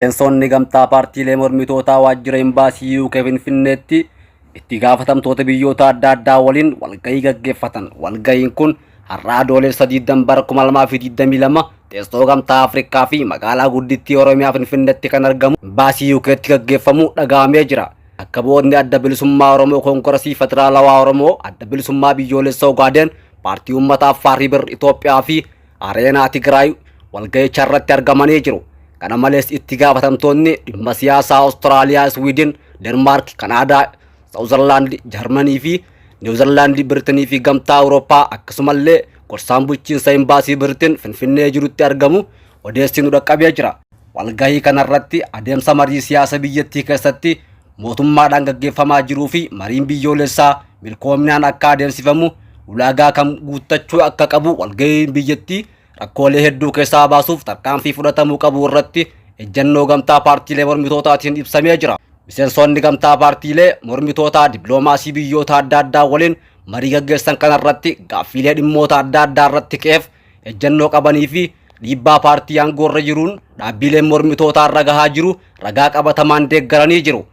Miseensonni gamtaa paartiilee mormitootaa waajjira Imbaasii UK Finfinneetti itti gaafatamtoota biyyoota adda addaa waliin walgahii gaggeeffatan. Walgahiin kun har'a Adoolessa 20 bara 2022 teessoo Gamtaa Afrikaa fi magaalaa guddittii Oromiyaa Finfinneetti kan argamu Imbaasii UKtti gaggeeffamu dhaga'amee jira. Bakka bu'oonni Adda Bilisummaa Oromoo, Koongirasii Federaalawaa Oromoo, Adda Bilisummaa Biyyoolessa Ogaaden, Paartii Uummata Affaar Hibir Itoophiyaa fi Areenaa Tigraay walgahicha irratti argamanii jiru. Kana malees itti gaafatamtoonni dhimma siyaasaa Awustiraaliyaa, Iswiidin, Denmaark, Kanaadaa, Saawuzerlaand, Jarmanii fi Niwuzerlaand, Biritinii fi Gamtaa Awurooppaa akkasumallee gorsaan bulchiinsa Imbaasii Biritin Finfinnee jirutti argamu odeessi nu dhaqqabee jira. Walgahii kanarratti adeemsa marii siyaasa biyyattii keessatti mootummaadhaan gaggeeffamaa jiruu fi mariin biyyoolessaa milkoominaan akka adeemsifamu ulaagaa kam guuttachuu akka qabu, walgahiin biyyattii rakkoolee hedduu keessaa baasuuf tarkaanfii fudhatamuu qabu irratti ejjennoo gamtaa paartiilee mormitootaatiin ibsamee jira. Miseensonni gamtaa paartiilee mormitootaa dippiloomaasii biyyoota adda addaa waliin marii gaggeessan kanarratti gaaffiilee dhimmoota adda addaa irratti ka'eef ejjennoo qabanii fi dhiibbaa paartii aangoorra jiruun dhaabbileen mormitootaa irra gahaa jiru ragaa qabatamaan deeggaranii jiru.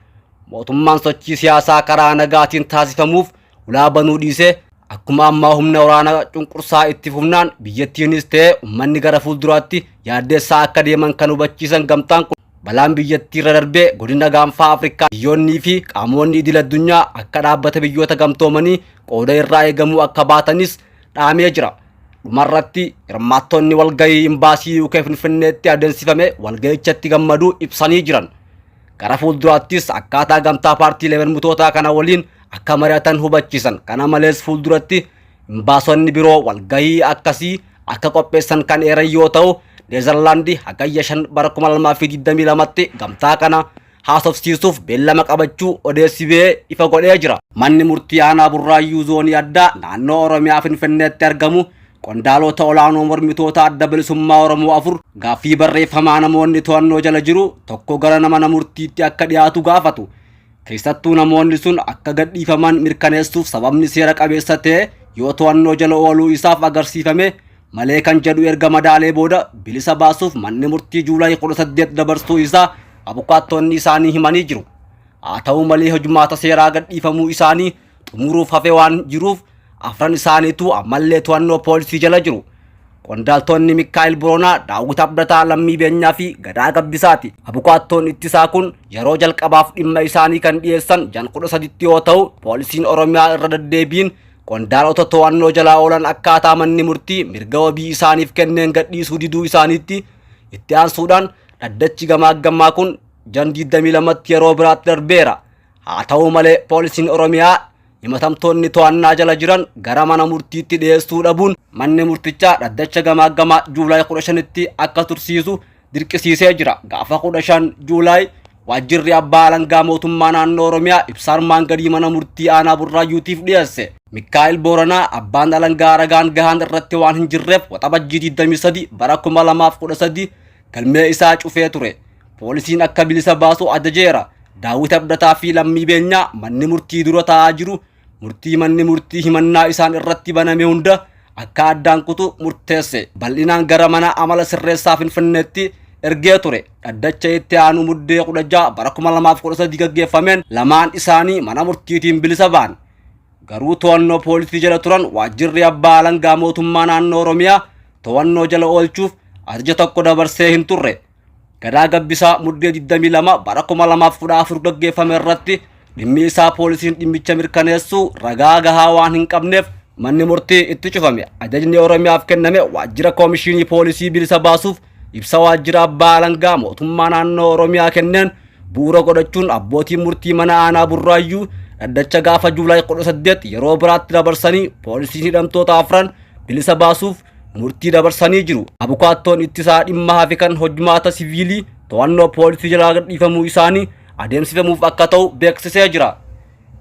Mootummaan sochii siyaasaa karaa nagaatiin taasifamuuf ulaa banuu dhiisee akkuma ammaa humna waraanaa cunqursaa itti fufnaan biyyattiinis ta'e uummanni gara fuulduraatti yaaddeessaa akka deeman kan hubachiisan gamtaan kun, balaan biyyattii irra darbee godina Gaanfaa Afrikaa biyyoonnii fi qaamonni idil addunyaa akka Dhaabbata Biyyoota Gamtoomanii qooda irraa eegamuu akka baatanis dhaamee jira. Dhumarratti hirmaattonni walgahii Imbaasii UK Finfinneetti adeemsifame walgahichatti gammaduu ibsanii jiran. Gara fuulduraattis akkaataa gamtaa paartiilee mormitootaa kana waliin akka mari'atan hubachiisan. Kana malees fuulduratti imbaasonni biroo walgahii akkasii akka qopheessan kan eeran yoo ta'u, Neezerlaandi Hagayya 5 bara 2022tti gamtaa kana haasofsiisuuf beellama qabachuu odeessi ba'ee ifa godhee jira. Manni murtii aanaa Burraayyuu zoonii addaa naannoo Oromiyaa Finfinneetti argamu qondaalota olaanoo mormitoota Adda Bilisummaa Oromoo afur gaaffii barreeffamaa namoonni to'annoo jala jiru tokko gara mana murtiitti akka dhiyaatu gaafatu. Keessattuu namoonni sun akka gadhiifaman mirkaneessuuf sababni seera qabeessa ta'e yoo to'annoo jala ooluu isaaf agarsiifame malee kan jedhu erga madaalee booda bilisa baasuuf manni murtii Juulaay 18 dabarsuu isaa abukaattonni isaanii himanii jiru. Haa ta'u malee hojumaata seeraa gadhiifamuu isaanii xumuruuf hafe waan jiruuf afran isaaniitu ammallee to'annoo poolisii jala jiru. Qondaaltonni Mikaa'el Boronaa, Daawwit Abdataa, Lammii Beenyaa fi Gadaa Gabbisaati. Abukaattoon ittisaa kun yeroo jalqabaaf dhimma isaanii kan dhiyeessan Jan 13tti yoo ta'u, poolisiin Oromiyaa irra deddeebiin qondaalota to'annoo jalaa oolan akkaataa manni murtii mirga wabii isaaniif kenneen gadhiisuu diduu isaaniitti itti aansuudhaan dhaddachi gamaaggamaa kun Jan 22tti yeroo biraatti darbeera. Haa ta'u malee poolisiin Oromiyaa himatamtoonni to'annaa jala jiran gara mana murtiitti dhiyeessuu dhabuun manni murtichaa dhaddacha gamaaggamaa Juulaay 15tti akka tursiisu dirqisiisee jira. Gaafa 15 Juulaay waajjirri abbaa alangaa mootummaa naannoo Oromiyaa ibsa armaan gadii mana murtii aanaa Burraayyuutiif dhiyeesse. Mikaa'el Booranaa abbaan alangaa ragaan gahaan irratti waan hin jirreef Waxabajjii 23 bara 2013 galmee isaa cufee ture. Poolisiin akka bilisa baasu ajajeera. Daawwit Abdataa fi Lammii Beenyaa manni murtii dura taa'aa jiru murtii manni murtii himannaa isaan irratti baname hunda akka addaan kutu murteesse. Bal'inaan gara mana amala sirreessaa Finfinneetti ergee ture. Dhaddacha itti aanu Muddee 16 bara 2013 gaggeeffameen lamaan isaanii mana murtiitiin bilisa ba'an. Garuu to'annoo poolisii jala turan. Waajjirri abbaa alangaa mootummaa naannoo Oromiyaa to'annoo jala oolchuuf ajaja tokko dabarsee hin turre. Gadaa Gabbisaa Muddee 22 bara 2014 gaggeeffame irratti dhimmi isaa poolisiin dhimmicha mirkaneessuu ragaa gahaa waan hin qabneef manni murtii itti cufame. Ajajni Oromiyaaf kenname waajjira koomishinii poolisii bilisa baasuuf ibsa waajjira abbaa alangaa mootummaa naannoo Oromiyaa kenneen bu'uura godhachuun abbootiin murtii mana aanaa Burraayyuu dhaddacha gaafa Juulaay 18 yeroo biraatti dabarsanii poolisiin hidhamtoota afran bilisa baasuuf murtii dabarsanii jiru. Abukaattoon ittisaa dhimma hafe kan hojmaata siviilii to'annoo poolisii jalaa gadhiifamuu isaanii adeemsifamuuf akka ta'u beeksisee jira.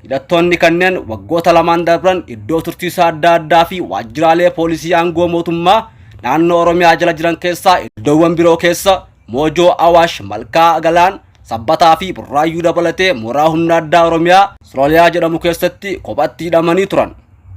Hidhattoonni kanneen waggoota lamaan darban iddoo tursiisaa adda addaa fi waajjiraalee poolisii aangoo mootummaa naannoo Oromiyaa jala jiran keessaa iddoowwan biroo keessa Moojoo, Awaash, Malkaa Galaan, Sabbataa fi Burraayyuu dabalatee mooraa humna addaa Oromiyaa Sooliyaa jedhamu keessatti kophatti hidhamanii turan.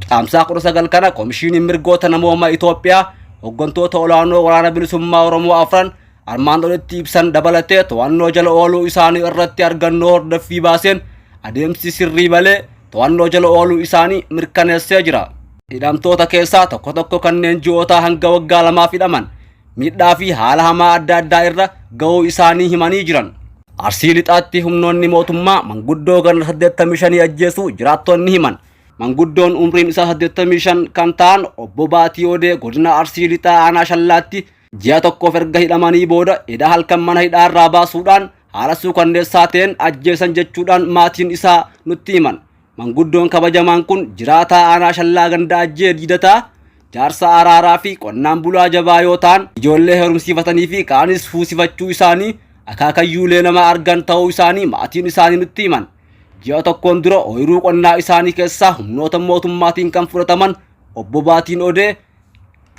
Caamsaa 19 kana Komishiiniin Mirgoota Namoomaa Itoophiyaa hooggantoota olaanoo Waraana Bilisummaa Oromoo afran armaan olitti ibsan dabalatee to'annoo jala ooluu isaanii irratti argannoo hordoffii baaseen adeemsi sirrii malee to'annoo jala ooluu isaanii mirkaneessee jira. Hidhamtoota keessaa tokko tokko kanneen ji'oota hanga waggaa 2f hidhaman miidhaa fi haala hamaa adda addaa irra ga'uu isaanii himanii jiran. Arsii Lixaatti humnoonni mootummaa manguddoo ganna 85 ajjeesuu jiraattonni himan. Manguddoon umriin isaa 85 kan ta'an Obbo Baatii Odee godina Arsii Lixaa aanaa Shallaatti ji'a tokkoof erga hidhamanii booda eda halkan mana hidhaarraa baasuudhaan haala suukanneessaa ta'een ajjeesan jechuudhaan maatiin isaa nutti himan. Manguddoon kabajamaan kun jiraataa aanaa Shallaa ganda Ajjee Diidataa jaarsa araaraa fi qonnaan bulaa jabaa yoo ta'an ijoollee heerumsiifatanii fi kaanis fuusifachuu isaanii akaakayyuulee nama argan ta'uu isaanii maatiin isaanii nutti himan. Ji'a tokkoon dura ooyiruu qonnaa isaanii keessaa humnoota mootummaatiin kan fudhataman Obbo Baatiin Odee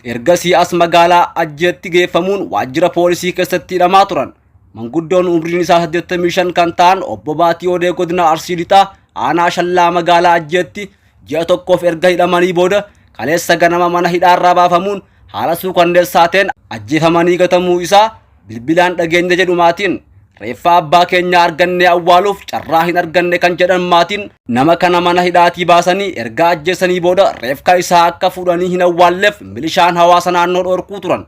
ergasii as magaalaa Ajjeetti geeffamuun waajjira poolisii keessatti hidhamaa turan. Manguddoon umriin isaa 85 kan ta'an Obbo Baatii Odee godina Arsii Lixaa aanaa Shallaa magaalaa Ajjeetti ji'a tokkoof erga hidhamanii booda kaleessa ganama mana hidhaarraa baafamuun haala suukanneessaa ta'een ajjeefamanii gatamuu isaa bilbilaan dhageenya jedhu maatiin. Reeffa abbaa keenyaa argannee awwaaluuf carraa hin arganne kan jedhan maatiin nama kana mana hidhaatii baasanii erga ajjeesanii booda reefka isaa akka fuudhanii hin awwaalleef milishaan hawaasa naannoo dhorkuu turan.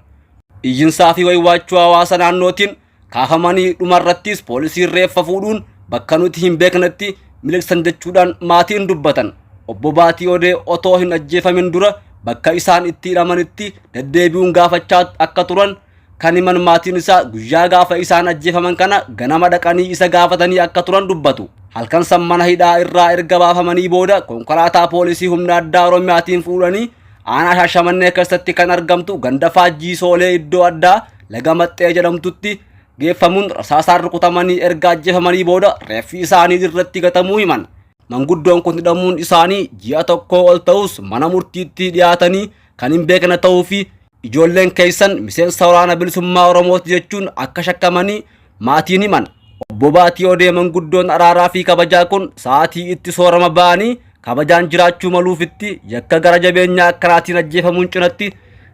Iyyinsaa fi waywaachuu hawaasa naannootiin kaafamanii dhumarrattis poolisiin reeffa fuudhuun bakka nuti hin beeknetti miliqsan jechuudhaan maatiin dubbatan. Obbo Baatii Odee otoo hin ajjeefamin dura bakka isaan itti hidhamanitti deddeebi'uun gaafachaa akka turan kan himan maatiin isaa guyyaa gaafa isaan ajjeefaman kana ganama dhaqanii isa gaafatanii akka turan dubbatu. Halkan san mana hidhaa irraa erga baafamanii booda konkolaataa poolisii humna addaa Oromiyaatiin fuudhanii aanaa Shaashamannee keessatti kan argamtu ganda Faajjii Soolee iddoo addaa Laga Maxxee jedhamtutti geeffamuun rasaasaan rukutamanii erga ajjeefamanii booda reeffi isaanii irratti gatamuu himan. Manguddoon kun hidhamuun isaanii ji'a tokkoo ol ta'us mana murtiitti dhiyaatanii kan hin beekne ta'uu fi ijoolleen keessan miseensa waraana bilisummaa Oromooti jechuun akka shakkamanii maatiin himan. Obbo Baatii Odee manguddoon araaraa fi kabajaa kun sa'aatii itti soorama ba'anii kabajaan jiraachuu maluufitti yakka gara jabeenyaa akkanaatiin ajjeefamuun cinatti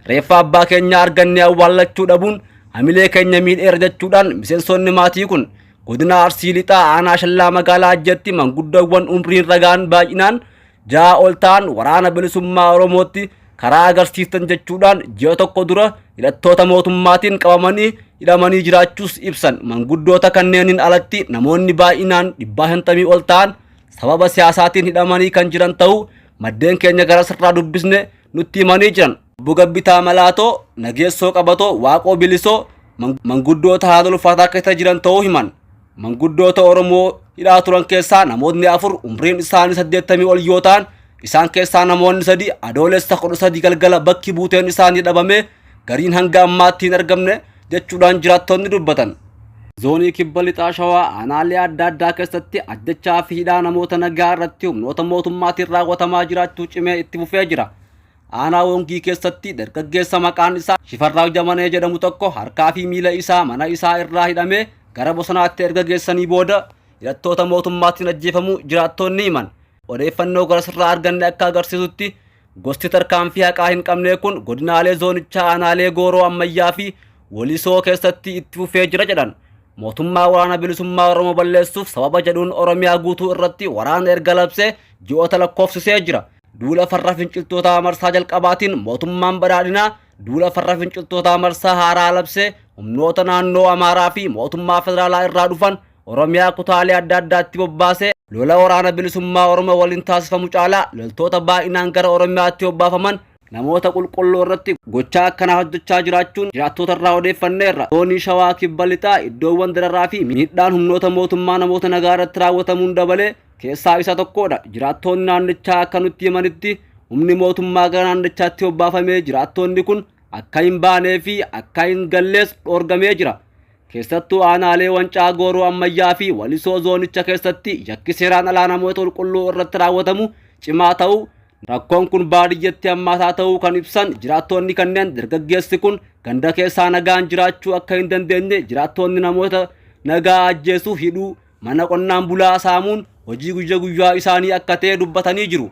reeffa abbaa keenyaa argannee awwaallachuu dhabuun hamilee keenya miidheera jechuudhaan miseensonni maatii kun godina Arsii Lixaa aanaa Shallaa magaalaa Ajjeetti manguddoowwan umriin ragaan baay'inaan 6 ol ta'an waraana bilisummaa Oromootti karaa agarsiiftan jechuudhaan ji'a tokko dura hidhattoota mootummaatiin qabamanii hidhamanii jiraachuus ibsan. Manguddoota kanneeniin alatti namoonni baay'inaan 150 ol ta'an sababa siyaasaatiin hidhamanii kan jiran ta'uu maddeen keenya gara sirraa dubbisne nutti himanii jiran. Obbo Gabbitaa Malaatoo, Nageessoo Qabatoo, Waaqoo Bilisoo manguddoota haala ulfaataa keessa jiran ta'uu himan. Manguddoota Oromoo hidhaa turan keessaa namootni 4 umriin isaanii 80 ol yoo ta'an isaan keessaa namoonni 3 Adoolessa 13 galgala bakki buuteen isaanii dhabame gariin hanga ammaatti hin argamne jechuudhaan jiraattonni dubbatan. Zoonii Kibba Lixaa Shawaa aanaalee adda addaa keessatti ajjechaa fi hidhaa namoota nagaa irratti humnoota mootummaatiin raawwatamaa jiraachuu cimee itti fufee jira. Aanaa Wongii keessatti dargaggeessa maqaan isaa Shifarraaw Jamanee jedhamu tokko harkaa fi miila isaa mana isaa irraa hidhamee gara bosonaatti erga geessanii booda hidhattoota mootummaatiin ajjeefamuu jiraattonni himan. Odeeffannoo gara sirraa arganne akka agarsiisutti gosti tarkaanfii haqaa hin qabne kun godinaalee zoonichaa aanaalee Gooroo Ammayyaa fi Walisoo keessatti itti fufee jira jedhan. Mootummaa waraana bilisummaa Oromoo balleessuuf sababa jedhuun Oromiyaa guutuu irratti waraana erga labsee ji'oota lakkoofsisee jira. Duula farra finciltootaa marsaa jalqabaatiin mootummaan badhaadhinaa duula farra finciltootaa marsaa haaraa labsee humnoota naannoo Amaaraa fi mootummaa federaalaa irraa dhufan Oromiyaa kutaalee adda addaatti bobbaasee lola waraana bilisummaa Oromoo waliin taasifamu caalaa loltoota baay'inaan gara Oromiyaatti bobbaafaman namoota qulqulluu irratti gochaa akkanaa hojjechaa jiraachuun jiraattota irraa odeeffanneerra. Zoonii Shawaa Kibba Lixaa iddoowwan dararaa fi miidhaan humnoota mootummaa namoota nagaa irratti raawwatamuun dabalee keessaa isa tokkodha. Jiraattoonni naannichaa akka nutti himanitti humni mootummaa gara naannichaatti bobbaafamee jiraattoonni kun akka hin baanee fi akka hin gallees dhoorgamee jira. Keessattuu aanaalee Wancaa Gooroo Ammayyaa fi Walisoo zoonicha keessatti yakki seeraan alaa namoota qulqulluu irratti raawwatamu cimaa ta'uu rakkoon kun baadiyyatti hammaataa ta'uu kan ibsan jiraattoonni kanneen dargaggeessi kun ganda keessaa nagaan jiraachuu akka hin dandeenye jiraattoonni namoota nagaa ajjeesuu hidhuu mana qonnaan bulaa saamuun hojii guyya guyyaa isaanii akka ta'e dubbatanii jiru.